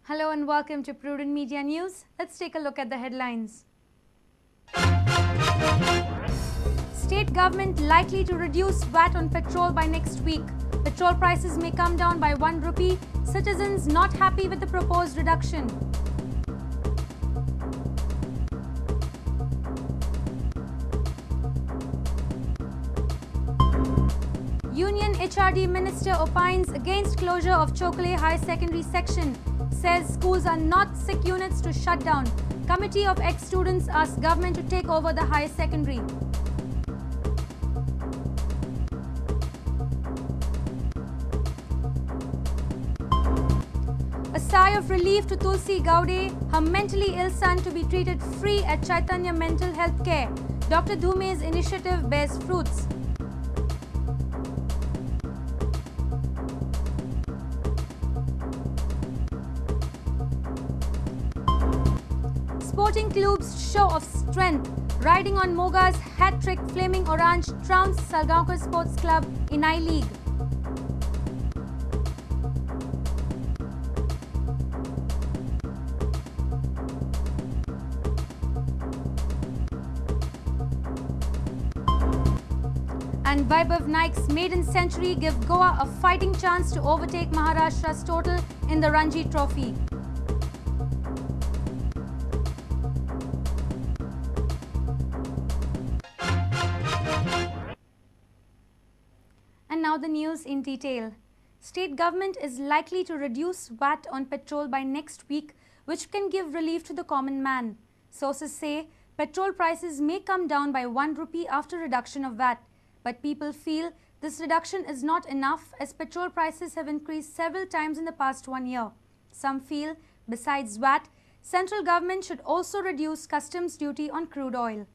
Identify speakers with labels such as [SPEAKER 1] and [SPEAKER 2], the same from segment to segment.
[SPEAKER 1] Hello and welcome to Prudent Media News. Let's take a look at the headlines. State government likely to reduce VAT on petrol by next week. Petrol prices may come down by 1 rupee. Citizens not happy with the proposed reduction. Union HRD Minister opines against closure of Chowgule High Secondary section. Says schools are not sick units to shut down. Committee of ex-students asks government to take over the high secondary. A sigh of relief to Tulsi Gaude, her mentally ill son to be treated free at Chaitanya Mental Health Care. Dr. Dhume's initiative bears fruits. Sporting Club's show of strength, riding on Moga's hat-trick, Flaming Orange trounced Salgaonkar Sports Club in I-League. And Vaibhav Naik's maiden century give Goa a fighting chance to overtake Maharashtra's total in the Ranji Trophy. Now the news in detail. State government is likely to reduce VAT on petrol by next week, which can give relief to the common man. Sources say petrol prices may come down by 1 rupee after reduction of VAT. But people feel this reduction is not enough as petrol prices have increased several times in the past 1 year. Some feel, besides VAT, central government should also reduce customs duty on crude oil.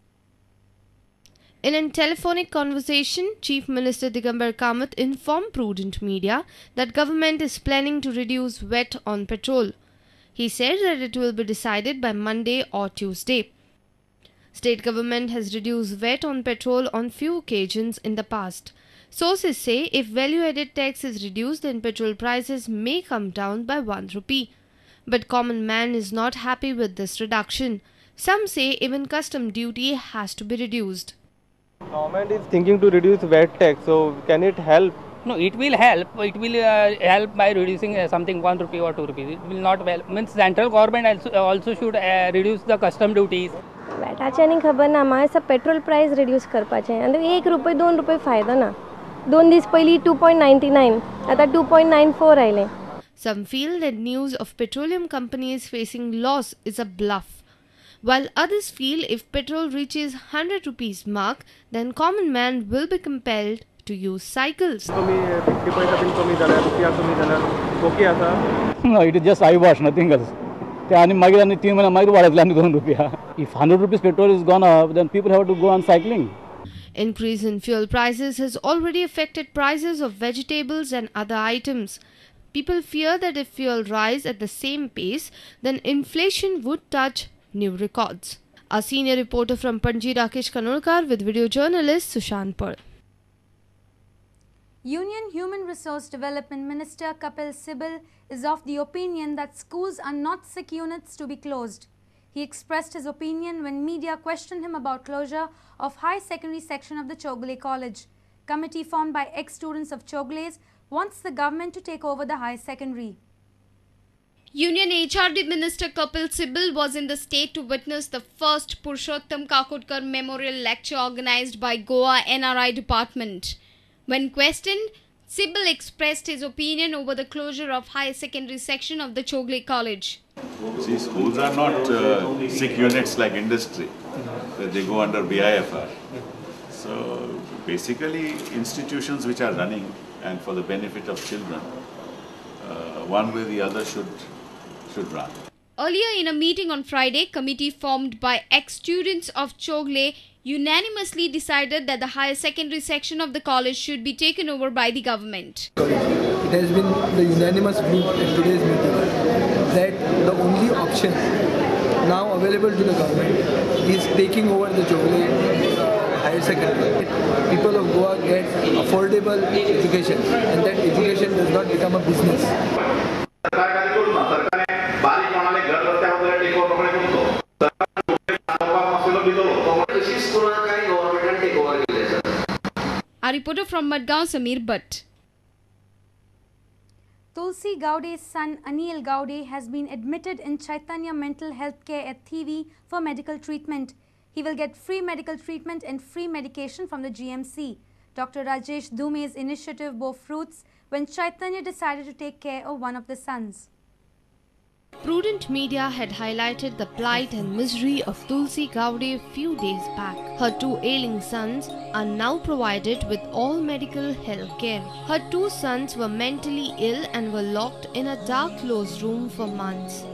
[SPEAKER 2] In a telephonic conversation, Chief Minister Digambar Kamath informed Prudent Media that government is planning to reduce VAT on petrol. He said that it will be decided by Monday or Tuesday. State government has reduced VAT on petrol on few occasions in the past. Sources say if value-added tax is reduced, then petrol prices may come down by 1 rupee. But common man is not happy with this reduction. Some say even custom duty has to be reduced.
[SPEAKER 3] Government is thinking to reduce VAT tax, so can it help?
[SPEAKER 4] No, it will help. It will help by reducing something 1 rupee or 2 rupees. It will not help. Means central government also should reduce the custom duties.
[SPEAKER 5] वॅटाचें आनी खबर ना, म्हाका दिसता petrol प्रायस reduce करपाचें आनी 1 रुपये 2 रुपये फायदो ना. 2 दीस पयलीं 2.99 आतां 2.94 आयलें.
[SPEAKER 2] Some feel that news of petroleum companies facing loss is a bluff, while others feel if petrol reaches 100 rupees mark, then common man will be compelled to use cycles.
[SPEAKER 6] No, it is just eyewash, nothing else. If 100 rupees petrol is gone up, then people have to go on cycling.
[SPEAKER 2] Increase in fuel prices has already affected prices of vegetables and other items. People fear that if fuel rise at the same pace, then inflation would touch new records. Our senior reporter from Panji, Rakesh Kanolkar, with video journalist Sushant Pal.
[SPEAKER 1] Union Human Resource Development Minister Kapil Sibal is of the opinion that schools are not sick units to be closed. He expressed his opinion when media questioned him about closure of high secondary section of the Chowgule College. Committee formed by ex-students of Chowgule's wants the government to take over the high secondary.
[SPEAKER 2] Union HRD Minister Kapil Sibal was in the state to witness the first Purushottam Kakodkar Memorial Lecture organized by Goa NRI Department. When questioned, Sibal expressed his opinion over the closure of higher secondary section of the Chowgule College.
[SPEAKER 7] See, schools are not sick units like industry. They go under BIFR. So basically, institutions which are running and for the benefit of children, one way or the other should run.
[SPEAKER 2] Earlier in a meeting on Friday, committee formed by ex-students of Chowgule unanimously decided that the higher secondary section of the college should be taken over by the government.
[SPEAKER 8] It has been the unanimous view at today's meeting that the only option now available to the government is taking over the Chowgule higher secondary. People of Goa get affordable education, and that education does not become a business.
[SPEAKER 2] Our reporter from Madgaon, Samir Bhatt.
[SPEAKER 1] Tulsi Gaude's son Anil Gaude has been admitted in Chaitanya Mental Health Care at Thivim for medical treatment. He will get free medical treatment and free medication from the GMC. Dr. Rajesh Dhume's initiative bore fruits when Chaitanya decided to take care of one of the sons.
[SPEAKER 2] Prudent Media had highlighted the plight and misery of Tulsi Gaude a few days back. Her two ailing sons are now provided with all medical health care. Her two sons were mentally ill and were locked in a dark closed room for months.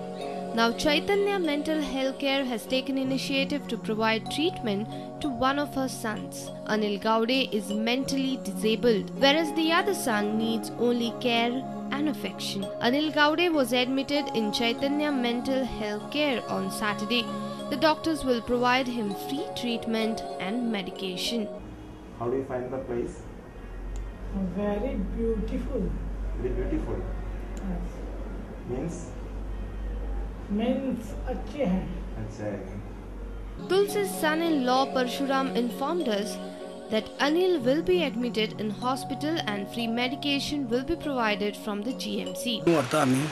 [SPEAKER 2] Now Chaitanya Mental Health Care has taken initiative to provide treatment to one of her sons. Anil Gaude is mentally disabled, whereas the other son needs only care and affection. Anil Gaude was admitted in Chaitanya Mental Health Care on Saturday. The doctors will provide him free treatment and medication.
[SPEAKER 9] How do you find the place?
[SPEAKER 10] Very beautiful.
[SPEAKER 9] Very beautiful.
[SPEAKER 10] Yes.
[SPEAKER 9] Means?
[SPEAKER 10] Means अच्छे हैं.
[SPEAKER 9] अच्छा है.
[SPEAKER 2] Tulsi's son-in-law Parshuram informed us that Anil will be admitted in hospital and free medication will be provided from the GMC.
[SPEAKER 11] व्हरता आमी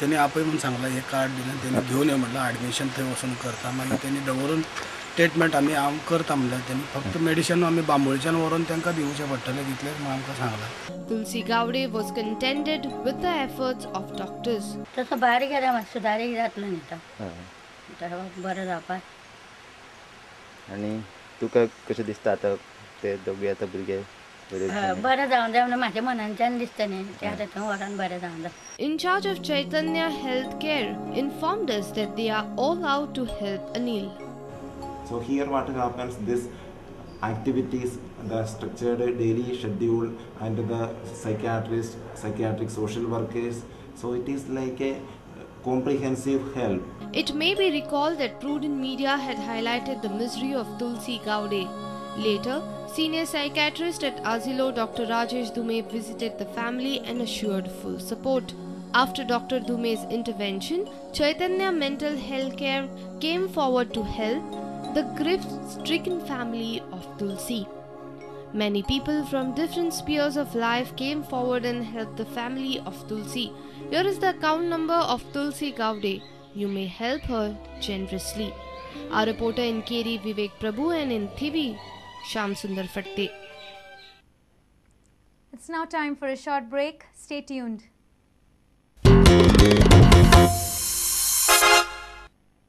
[SPEAKER 11] तेणी आपय म्हणून सांगला हे card दिलें तेणी घेवन यो म्हणलें एडमिशन थंय वचून करता मागीर तेणी दवरून ट्रिटमेंट आमी हांव करता म्हणल्यार तेणी फक्त मेडिशन आमी बांबोळच्यान व्हरून तांकां दिवचें पडटलें तितलेंच म्हूण आमकां सांगलां.
[SPEAKER 2] Tulsi Gaude was contented with the efforts of doctors.
[SPEAKER 12] तसो बारीक गेल्या मातसो सुदारीक जातलो न्ही तो बरें जावपाक.
[SPEAKER 13] आनी तुका कशें दिसता आतां ते दोगूय आतां भुरगे
[SPEAKER 12] बरें जावं जाय म्हणून म्हाज्या मनांच्यान दिसता न्ही ते आतां थंय व्हरोन बरें जावं जाय.
[SPEAKER 2] In charge of Chaitanya Healthcare informed us that they are all out to help Anil.
[SPEAKER 9] So here what happens, this activities, the structured daily schedule and the psychiatrist, psychiatric social workers, so it is like a comprehensive help.
[SPEAKER 2] It may be recalled that Prudent Media had highlighted the misery of Tulsi Gaude. Later, senior psychiatrist at Asilo Dr. Rajesh Dhume visited the family and assured full support. After Dr. Dhume's intervention, Chaitanya Mental Health Care came forward to help the grief-stricken family of Tulsi. Many people from different spheres of life came forward and helped the family of Tulsi. Here is the account number of Tulsi Gaude. You may help her generously. Our reporter in Keri, Vivek Prabhu, and in Thivim, Sham Sundar Fatte.
[SPEAKER 1] It's now time for a short break. Stay tuned.